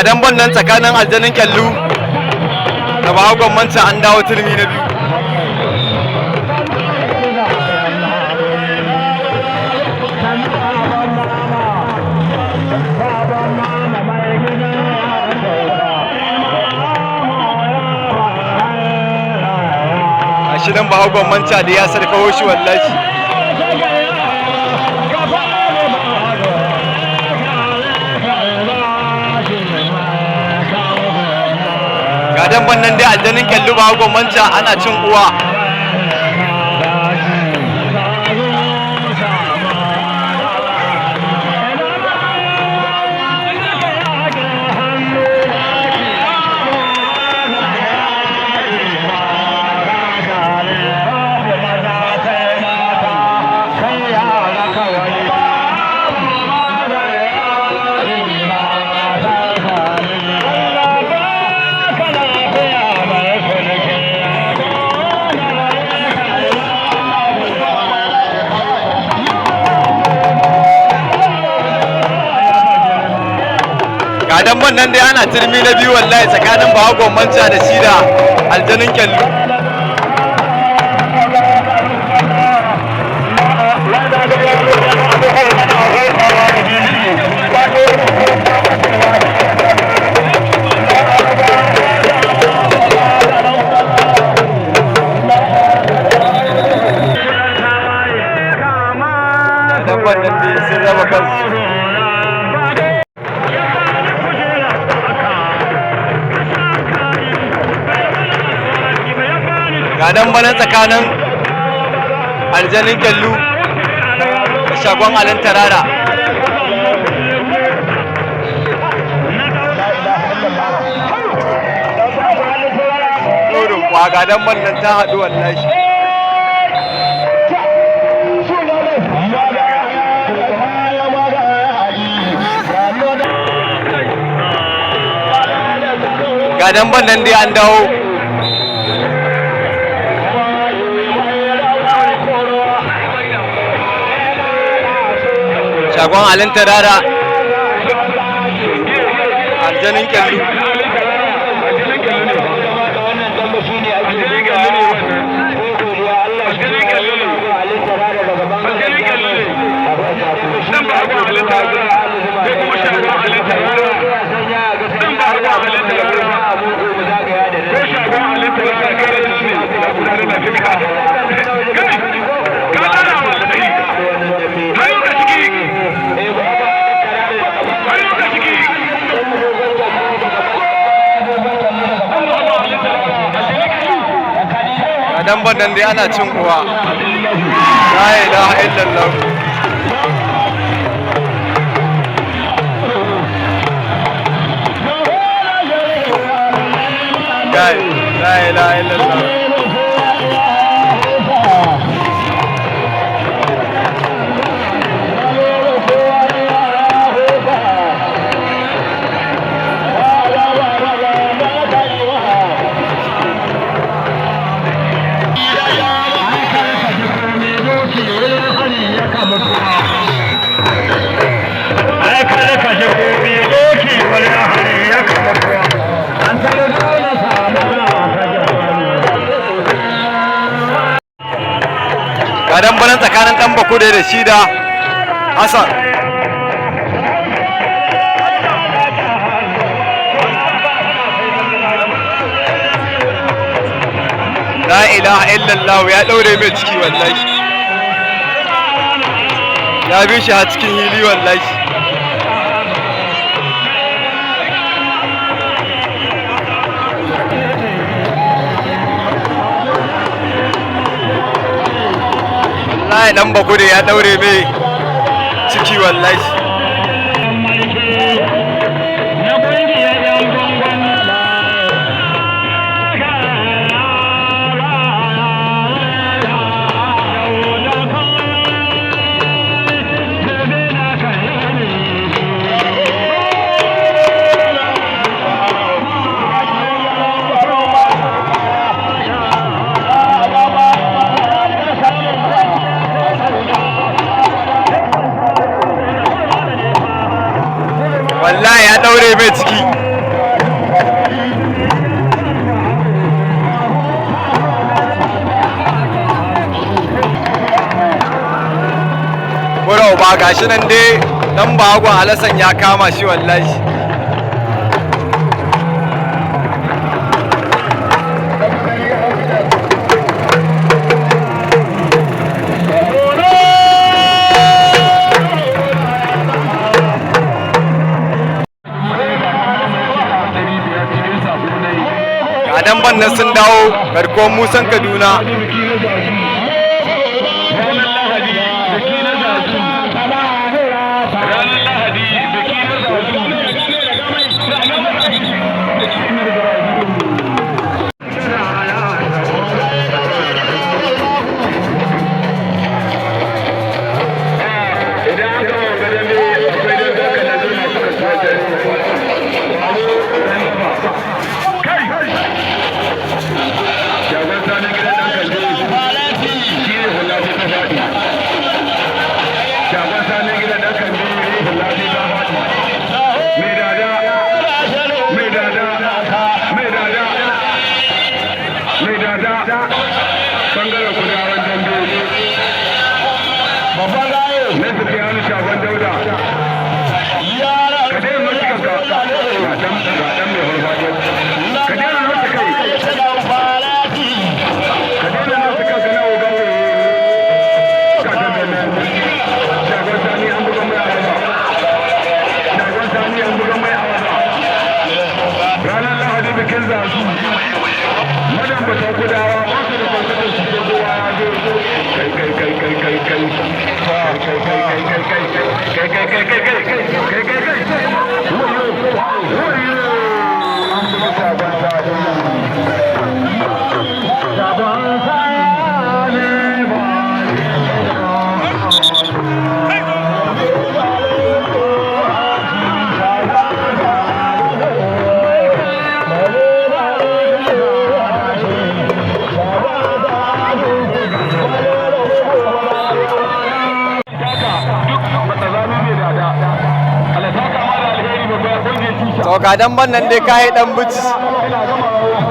Ga damban nan tsakanin Aljanin Kyallu da Bahagon Manta, an dawo turmi na biyu. Shi nan Bahagon Manta da ya sarkawo shi wallahi. Ga damban nan dai, Aljanin Kyallu, Bahagon Manta, ana cin uwa. Ga damban nan dai, ana turmi na biyu wallahi, tsakanin Bahagon Manta da shi da Aljanin Kyallu. Ga damban nan dai, sun raba kansu. Ga damban nan tsakanin Aljanin Kyallu da Shagon Alin Tarara. Nurin kwa, ga damban nan ta haɗu wallahi. Ga damban nan dai, an dawo. Shagon Alin Tarara, Aljanin Kyallu. Ga damban nan dai, ana cin uwa. La ilaha illallah. Kai, la ilaha illallah. Ga damban tsakanin Dan Bakude da shi da Hassan. La ilaha illallah, ya daure mai ciki wallahi. Ya bi shi a cikin hili wallahi. Wallahi Dan Bakude ya daure mai ciki wallahi. Wallahi ya daure mai ciki. Bura uba, gashi nan dai dan bagon Alasan ya kama shi wallahi. Ga damban nan sun dawo, garkuwar Musan Kaduna. Ranar Lahadi biki na Zazu. Ranar Lahadi biki na Zazu. Idan aka wanga dambe, akwai dambe kalanzu masu kasuwar dare. Kai! Shagon Sani gidan ɗan Kande shi ne hula ta faɗi. Shagon Sani gidan ɗan Kande hula ta faɗi. Mai dada, mai dada, mai dada, mai dada, bangaren kudawan dambe. Babban gaye. Na Sufiyanu shagon Dauda. Ka daina masu kanka. Ga ɗan mai farfaɗiya. Ka daina masu kai. Ka daina nasu kanka na ogan. Ka dan nan. Shagon Sani an buga mai awaba. Shagon Sani an buga mai awaba. Ranar Lahadi bikin Zazu. Madan bata kudawa ba su da kwankwatan su, sai kowa ya zo. Kai kai kai kai kai kai. Kai kai kai kai kai kai kai kai kai kai kai kai kai kai kai. Wayo wayo, an buga shagon Sani. Shagon Sani ba. To, ga damban nan dai, kayi dan bici.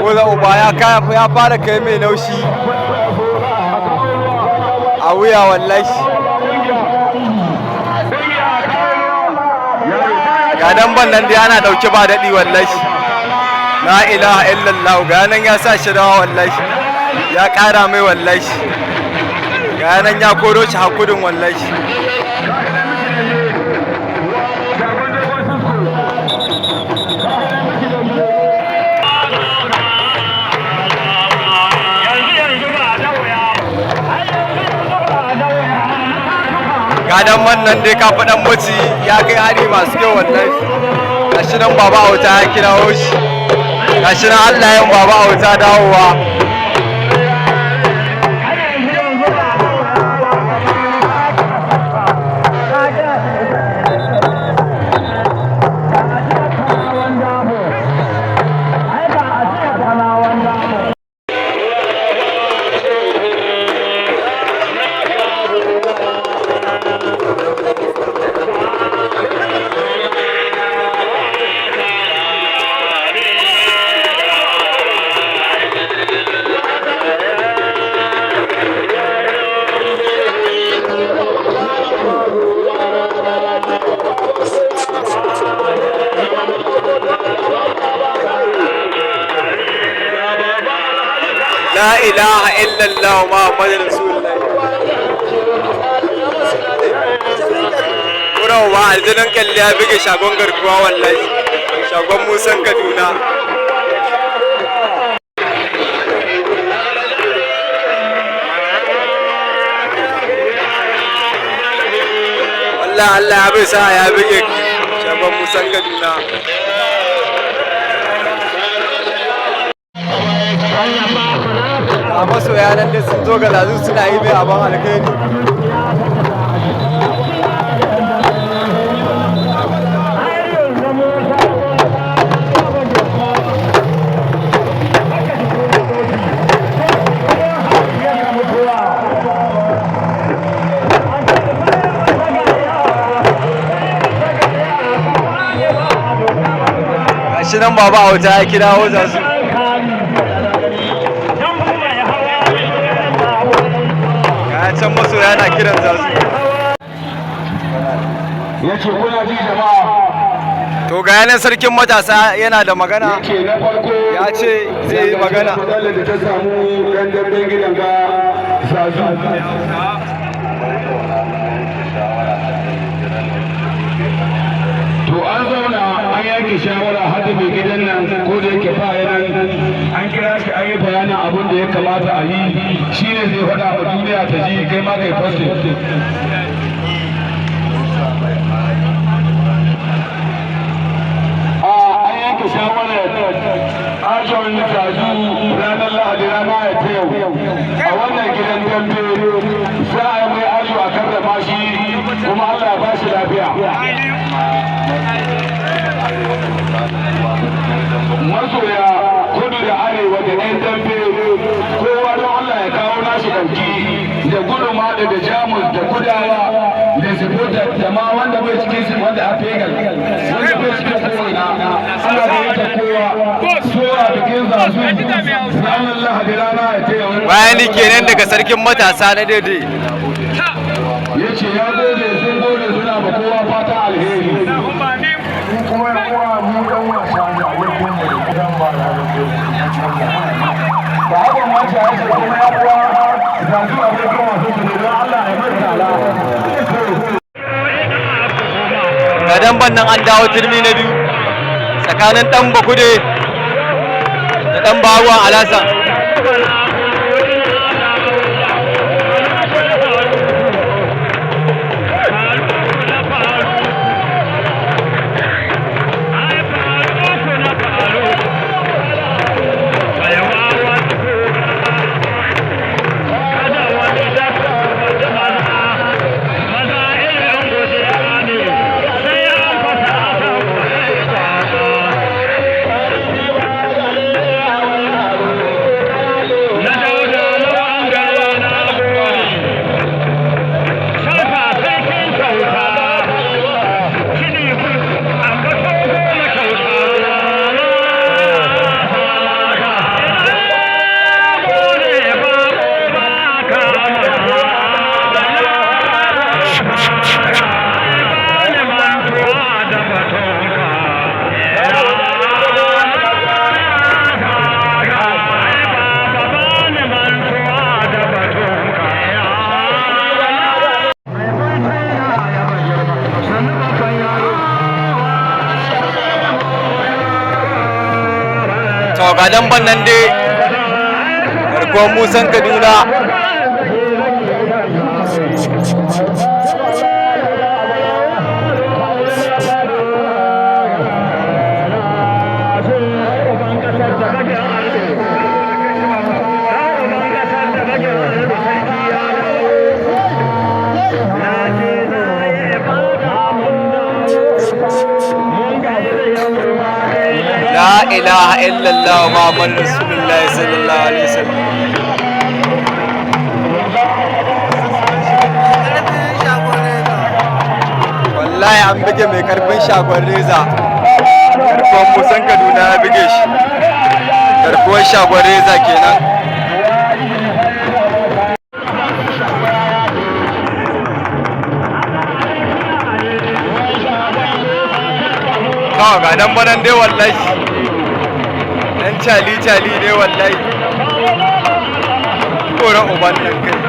Bura uba ya ya fara kai mai naushi a wuya wallahi. Ga damban nan dai ana dauke ba daɗi wallahi. La ilaha illallah, ga nan ya sa shi rawa wallahi. Ya ƙara mai wallahi. Ga nan ya koro shi hakudin wallahi. Ga damban nan dai, kafa dan muci ya kai hari masu kyau wallahi. Gashi nan Baba Auta ya kirawo shi. Gashi nan Allah yan Baba Auta dawowa. La ilaha illallah Muhammadur Rasulullah. Kurawa aljanan kalli ya buge shagon garkuwa wallahi. Shagon Musan Kaduna. Allah Allah ya bai sa ya buge shagon Musan Kaduna. A masoya nan dai sun zo ga lazu suna yi mai abin alkhairi. Gashi nan Baba Auta ya kira su. Ga can masoya na kiran Zazu. Ya ce kuna ji jama'a. To ga yanan sarkin matasa yana da magana. Yake na farko Ya ce zai yi magana. Matsalar da ta samu ɗan damben gidan ga Zazu. To an zauna an yanke shawara har da mai gidan nan, ko da yake fa nan an kira shi an yi bayanin abin da ya kamata a yi, shine zai faɗa wa duniya ta ji, kai ma kai posting. A an yanke shawarar ajon Zazu ranar Lahadi, rana ya ta yau, a wannan gidan dambe za a yi mai ajo a karrama shi, kuma Allah ya ba shi lafiya. Masoya kudu da arewa da 'yan dambe, kowa don Allah ya kawo nashi ɗauki da guduma daga Jamus da Kudawa da Sipota da ma wanda bai cikin su, wanda a Fegal, wanda bai cikin ko'ina, ana da yata kowa sowa bikin Zazu ranar Lahadi, rana ya taya wani. Bayani kenan daga sarkin matasa na daidai. Ya ce ya gode, sun gode, suna ba kowa fata alheri. Mu kuma yan uwa, mu ɗan wasa ne, abokin mu da gidan ba da Ba hakan ma shi ya ce kuma ya kuwa Zazu abokin wasu su ne, don Allah ya mai tsala. Ga damban nan an dawo turmi na biyu tsakanin dan Bakude da dan Bahagon Alasan. To ga damban nan dai, garkuwar Musan Kaduna. La ilaha illallah Muhammad Rasulullah sallallahu alaihi wasallam. Wallahi an buge mai karfin shagon reza. Garkuwar Musan Kaduna ya buge shi. Garkuwar shagon reza kenan. Kawai ga dan banan dai, wallahi dan cali cali ne wallahi. Koran uban nan kai.